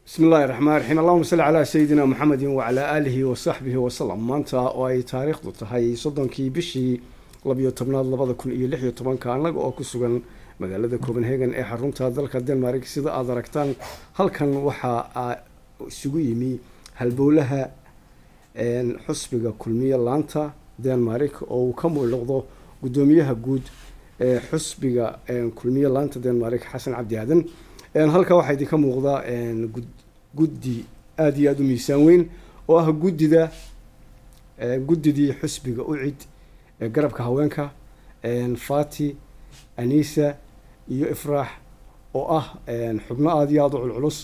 بسم الله الرحمن الرحيم، اللهم صل على سيدنا محمد وعلى آله وصحبه وسلم. Maanta oo ay taariikhdu tahay 30-kii bishii 12-aad 2016-ka, annaga oo ku sugan magaalada Copenhagen ee xarunta dalka Denmark, sida aad aragtaan halkan waxaa isugu yimi halbowlaha xusbiga Kulmiye laanta Denmark, oo uu ka muuqdo guddoomiyaha guud ee xusbiga Kulmiye laanta Denmark, Xasan Cabdi Aadan. Halka waxaa idinka muuqda guddi aada iyo aada u miisaan weyn oo ah guddidii xusbiga UCID ee garabka haweenka, Fati, Anisa iyo Ifraax, oo ah xubno aada iyo aada u culculus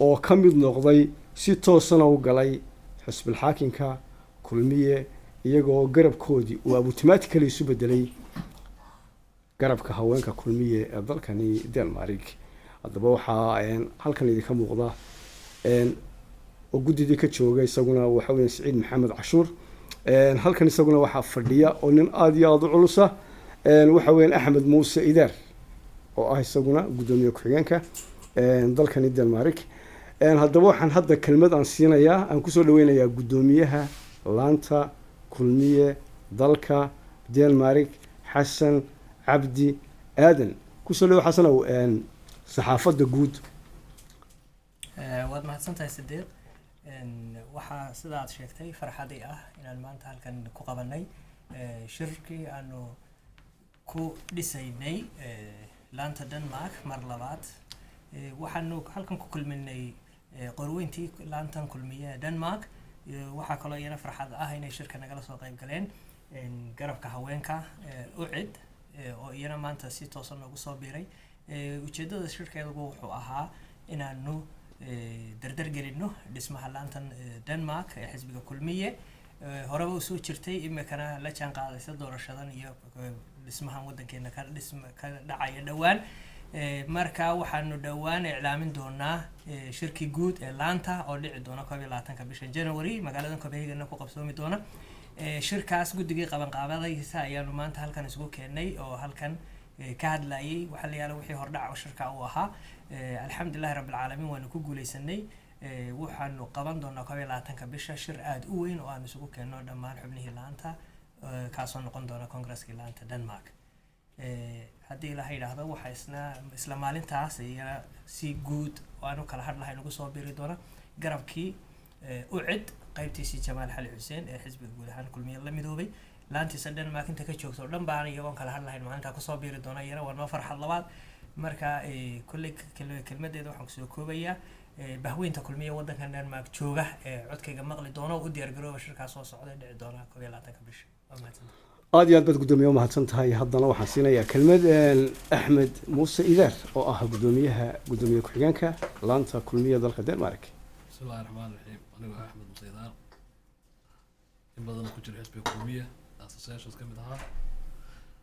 oo ka mid noqday, si toosana u galay xusbilxaakimka Kulmiye, iyagoo garabkoodii uu automatically isu bedelay garabka haweenka Kulmiye ee dalkani Denmark. Haddaba waxaa halkan idinka muuqda oo guddidii ka jooga isaguna waxa weya Siciid Maxamed Cashuur. Halkan isaguna waxaa fadhiya oo nin aada iyo aada u culusa, waxa weyan Axmed Muuse Idaar, oo ah isaguna guddoomiye ku-xigeenka dalkani Denmark. Haddaba waxaan hadda kelmad aan siinayaa, aan kusoo dhaweynayaa guddoomiyaha laanta Kulmiye dalka Denmark, Xasan Cabdi Aadan. Kusoo dhawo, Xasanow, saxaafadda guud. Waad mahadsantahay, Sidiiq. Waxaa sida aad sheegtay farxadii ah inaan maanta halkan ku qabanay shirkii aanu ku dhisaynay laanta Denmark mar labaad. Waxaanu halkan ku kulminay qorweyntii laantan Kulmiye ee Denmark. Waxaa kaloo iyana farxad ah inay shirka nagala soo qayb galeen garabka haweenka UCID, oo iyana maanta si toosan noogu soo biiray. Ujeedada shirkeedu wuxuu ahaa inaanu dardar gelino dhismaha laantan Denmark ee xisbiga Kulmiye. Horeba usoo jirtay, imikana la jaan qaadaysa doorashadan iyo dhismahan waddankeena ka dhisma ka dhacaya dhowaan. Marka waxaanu dhowaan iclaamin doonaa shirkii guud ee laanta oo dhici doona 21-ka bisha January, magaalada Copenhagenna ku qabsoomi doona. Shirkaas guddigii qabanqaabadaysa ayaanu maanta halkan isugu keenay oo halkan ka hadlayay waxaa la yaala wixii hordhac oo shirka uu ahaa. Alxamdulilahi rabbilcaalamiin, waanu ku guuleysanay. Waxaanu qaban doonaa 21-ka bisha shir aada u weyn oo aanu isugu keenno dhammaan xubnihii laanta, kaasoo noqon doona congresskii laanta Denmark. Haddii Ilaha yidhaahdo, waxaa isna isla maalintaas iyana si guud oo aan u kala hadh lahayn ugu soo biri doona garabkii UCID, qaybtiisii Jamaal Xali Xuseen ee xisbiga guud ahaan Kulmiye la midoobay. Laantiisa Denmark inta ka joogto oo dhan baana iyagoon kala hadh lahayn maalintaa kusoo biiri doona. Iyana waa noo farxad labaad. Marka kolley kelmadeeda waxaan kusoo koobayaa, bahweynta Kulmiye waddankan Denmark jooga ee codkayga maqli doono, u diyaar garooba shirkaas soo socda ee dhici doona 21-ka bisha. Waa mahadsantahay. Aada iyo aad baad, guddoomiye, umahadsan tahay. Haddana waxaan siinayaa kelmad Axmed Muuse Idaar, oo ah guddoomiyaha, guddoomiye ku-xigeenka laanta Kulmiya dalka Denmark. بسم الله الرحمن الرحيم. Anigoo Axmed Muuse Idaar, in badan ku jira xisbiga Kulmiya, associations ka mid ahaa,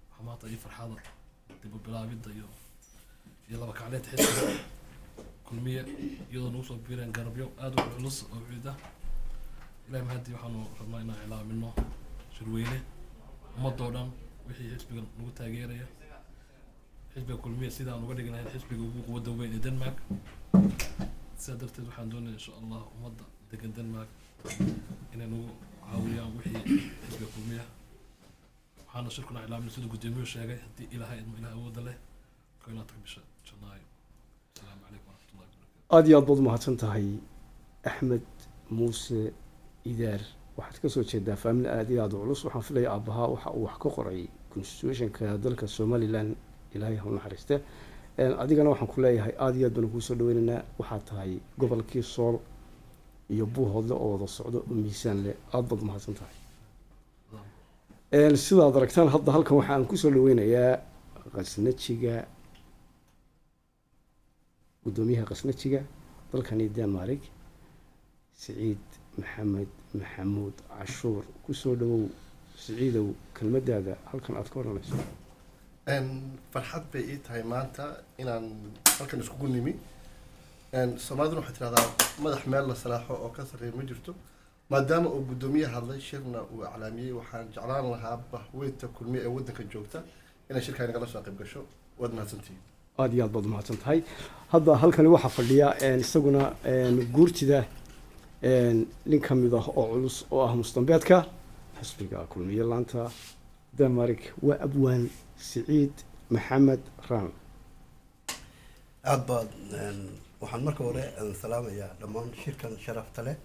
waxaa maanta ii farxada dib u bilaabidda iyo laba kacleynta xisbiga Kulmiya, iyadoo nagu soo biireen garabyo aada u culus oo ciida. Ilahi mahadii, waxaanu rabnaa inaan iclaamino shirweyne ummadoo dhan wixii xisbiga nagu taageeraya, xisbiga Kulmiya sidaan uga dhigi lahayn xisbiga ugu quwadda weyn ee Denmark. Sidaa darteed waxaan doonaya, insha Allah, ummadda degan Denmark inay nagu caawiyaan wixii xisbiga Kulmiya. Waxaana shirkuna iclaaminay, siduu guddoomiyuhu sheegay, haddii Ilaahay idmo, Ilaah awoodda leh, 21-ka bisha Janaayo. Asalaamu calaykum waraxmatullahi wabarakatu. Aada iyo aad baad umahadsan tahay, Axmed Muuse Idaar. Waxaad kasoo jeedaa family aada iyo aada u culus. Waxaan filaya aabbahaa waxa uu wax ka qoray constitutionka dalka Somaliland, Ilaahay ha u naxariiste. Adigana waxaan ku leeyahay aada iyo aad baan kuusoo dhaweynaynaa. Waxaad tahay gobolkii Sool iyo Buuhoodle oo wada socdo oo miisaan leh. Aada baad umahadsan tahay. Sidaad aragtaan hadda halkan waxa aan kusoo dhaweynayaa qasnajiga, guddoomiyaha qasnajiga dalkani Denmark, Siciid Maxamed Maxamuud Cashuur. Kusoo dhawow, Siciidow, kelmadaada halkan aad ka odhanayso. Farxad bay ii tahay maanta inaan halkan iskugu nimi. Soomaaliduna waxay tirahdaa madax meel la salaaxo oo ka sarreeya ma jirto. Maadaama uu guddoomiye hadlay, shirna uu iclaamiyey, waxaan jeclaan lahaa bahweynta Kulmiye ee waddanka joogta inay shirkaa nagala soo qayb gasho. Waad mahadsantihiin. Aad iyo aad baad umahadsan tahay. Hadda halkani waxaa fadhiya isaguna guurtida nin ka mid ah oo culus oo ah mustambeedka xisbiga Kulmiye laanta Denmark, waa Abwaan Siciid Maxamed Raan. Aada baad waxaan marka hore aan salaamayaa dhammaan shirkan sharafta leh.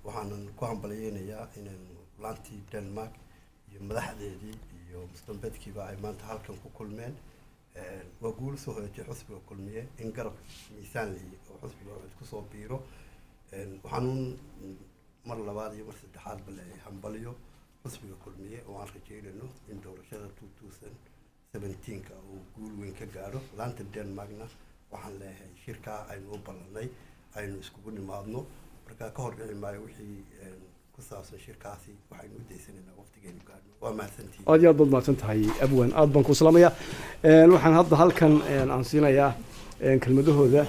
Waxaanan ku hambalyeynayaa inaynu laantii Denmark iyo madaxdeedii iyo mustambeedkiiba ay maanta halkan ku kulmeen. Waa guul soo hoyatay xusbiga Kulmiye in garab miisaan lihi oo xusbiga UCID kusoo biiro. Waxaanuun mar labaad iyo mar saddexaadba leeyahay hambalyo xusbiga Kulmiye, oo aan rajeynayno in doorashada 2017-ka uu guul weyn ka gaadho. Laanta Denmarkna waxaan leeyahay shirkaa aynu u ballanay aynu iskugu nimaadno. Marka ka hor dhici maayo wixii ku saabsan shirkaasi, waxaynu u daysanaynaa waqtigaynu gaadhno. Waa mahadsantihiin. Aad iyo aad baad mahadsan tahay, Abwan, aad baan ku salaamayaa. Waxaan hadda halkan aan siinayaa kelmadahooda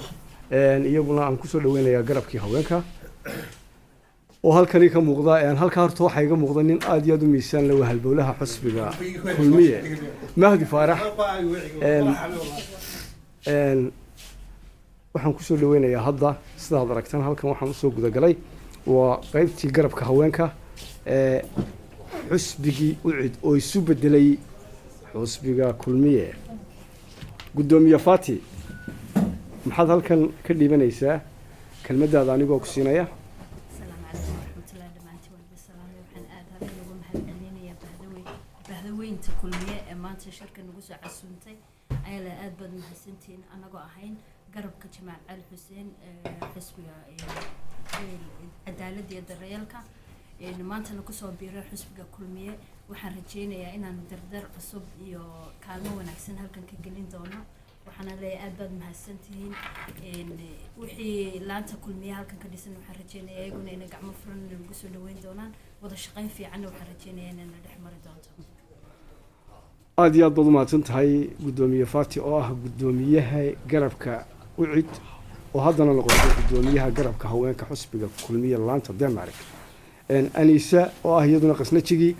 iyaguna aan kusoo dhaweynayaa garabkii haweenka oo halkani ka muuqda. Halkaa horta waxaa iga muuqda nin aad iyo aad u miisaan leh, waa halbowlaha xusbiga Kulmiye, Mahdi Faarax. Waxaan kusoo dhaweynayaa hadda, sidaad aragtaan, halkan waxaan usoo gudagalay waa qeybtii garabka haweenka ee xusbigii UCID oo isu bedelay xusbiga Kulmiye. Guddoomiye Fati, maxaad halkan ka dhiibanaysaa kelmaddaada anigoo ku siinaya? Asalaamu calaykum waraxmatullahi. Dhammaantiin waan idin salaamay. Waxaan aad halkan ugu mahadcelinayaa bahdaweynta Kulmiye ee maanta shirka nagu soo casuuntay. Ayala aad baad mahadsantihiin. Anagoo ahayn garabka Jamaal Cali Xuseen ee xisbiga Cadaaladda iyo Daryeelka, maantana kusoo biiray xisbiga Kulmiye, waxaan rajeynayaa inaan dardar cusub iyo kaalmo wanaagsan halkan ka gelin doono. Waxaana leeyahay aad baad mahadsantihiin. Wixii laanta Kulmiye halkan ka dhisan, waxaan rajeynayaa iyaguna inay gacmo furan nagu soo dhaweyn doonaan. Wada shaqayn fiicanna waxaan rajeynayaa inayna dhex mari doonto. Aad iyo aad baad umahadsan tahay, Guddoomiye Fati, oo ah guddoomiyaha garabka UCID oo haddana noqotay guddoomiyaha garabka haweenka xusbiga Kulmiye laanta Denmark. Aniisa oo ah iyaduna qasnajigii,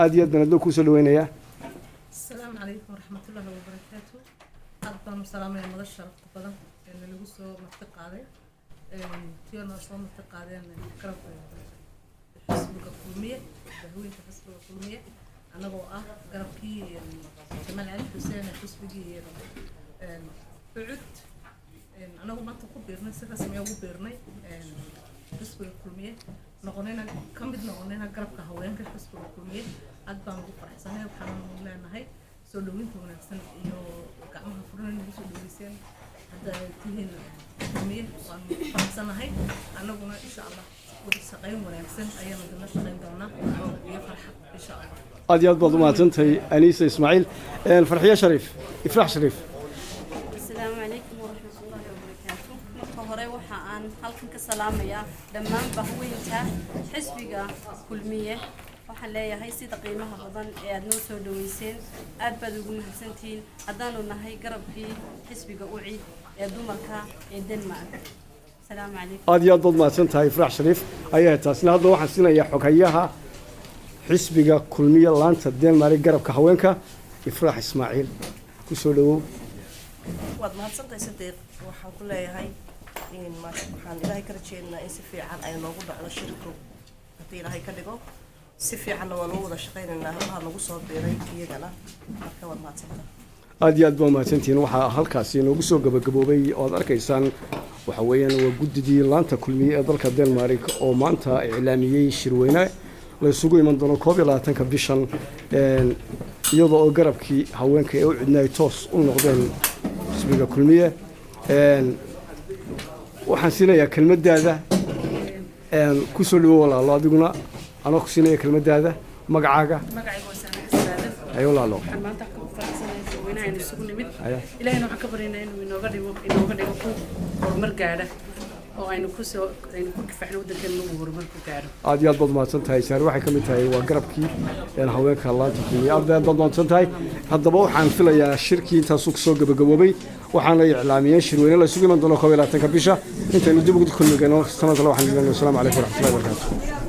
aad iyo aad baan adoo kuusoo dhaweynayaa. Asalaamu calaykum waraxmatullaahi wabarakaatu. Aad baan u salaamaya madasha sharafta badan ee nalagu soo marti qaaday, tiyana soo marti qaadeen garabka xisbiga Kulmiye, madaxweynta xisbiga Kulmiye. Annagoo ah garabkii Jamaal Cali Xuseen ee xisbigii UCID, annagu maanta ku biirnay, si rasmiya ugu biirnay xisbiga Kulmiye, noqonayna ka mid noqonayna garabka haweenka xisbiga Kulmiye. Aad baan ugu faraxsanay. Waxaan leenahay soo dhaweynta wanaagsan iyo gacmaha furan nagu soo dhaweyseen hadda tihiin Kulmiye, waan faraxsanahay. Annaguna insha Allah wada shaqayn wanaagsan ayaanu idinla shaqayn doonaa iyo farxad insha Allah. Aad iyo aad baad umahadsantahay, Aniisa Ismaaciil. Farxiye Shariif, Ifraax Shariif. Asalaamu calaykum waraxmatullaahi wabarakaatu. Marka hore waxa aan halkan ka salaamayaa dhammaan bahweynta xisbiga Kulmiye. Waxaan leeyahay sida qiimaha badan ee aad noo soo dhaweyseen aad baad ugu mahadsantihiin, haddaanu nahay garabkii xisbiga UCID ee dumarka ee Denmark. Asalaamu calaykum. Aad iyo aad baad mahadsan tahay, Ifraax Shariif ayaa taasina. Hadda waxaan siinayaa xoghayaha xisbiga Kulmiye laanta Denmark garabka haweenka, Ifraax Ismaaciil, kusoo dhawow. Waad mahadsantahay, Sadiiq. Waxaan ku leeyahay in waxaan Ilaahay ka rajeynaynaa in si fiican ay noogu dhacdo shirku haddii Ilaahay ka dhigo. Si fiicanna waan ugu wada shaqaynaynaa hablaha nagu soo biiray iyagana. Marka waad mahadsantahay. Aad iyo aad baa mahadsantihiin. Waxaa halkaasi inoogu soo gabagaboobay oo aad arkaysaan waxa weeyaan waa guddidii laanta Kulmiye ee dalka Denmark oo maanta iclaamiyey shirweyne la isugu iman doono 21-ka bishan, iyadoo oo garabkii haweenka ee UCIDna ay toos u noqdeen xisbiga Kulmiye. Waxaan siinayaa kelmaddaada, kusoo dhawo walaalo, adiguna anoo ku siinaya kelmaddaada, magacaaga. Magacayga waa Sahne Xasan. Hayo walaalo. Waxaan maanta ku faraxsanahay shirweynaha aynu isugu nimid. Haya. Ilaahayna waxaan ka baryaynaa inuu inooga dhigo ku horumar gaadha oo aynu kusoo aynu ku kifaxno waddankeena uu horumar ku gaadho. Aad iyo aad baad mahadsan tahay, Saar. Waxay ka mid tahay waa garabkii haweenka laanta Kulmiye. Aad baad mahadsan tahay. Haddaba waxaan filayaa shirkii intaasuu kusoo gabagaboobay, waxaana iclaamiyeen shirweyne la isugu iman doono 21-ka bisha. Intaynu dib ugu kulmi gano sanad kale, waxaan idin asalaamu calaykum waraxmatullahi wabarakaatu.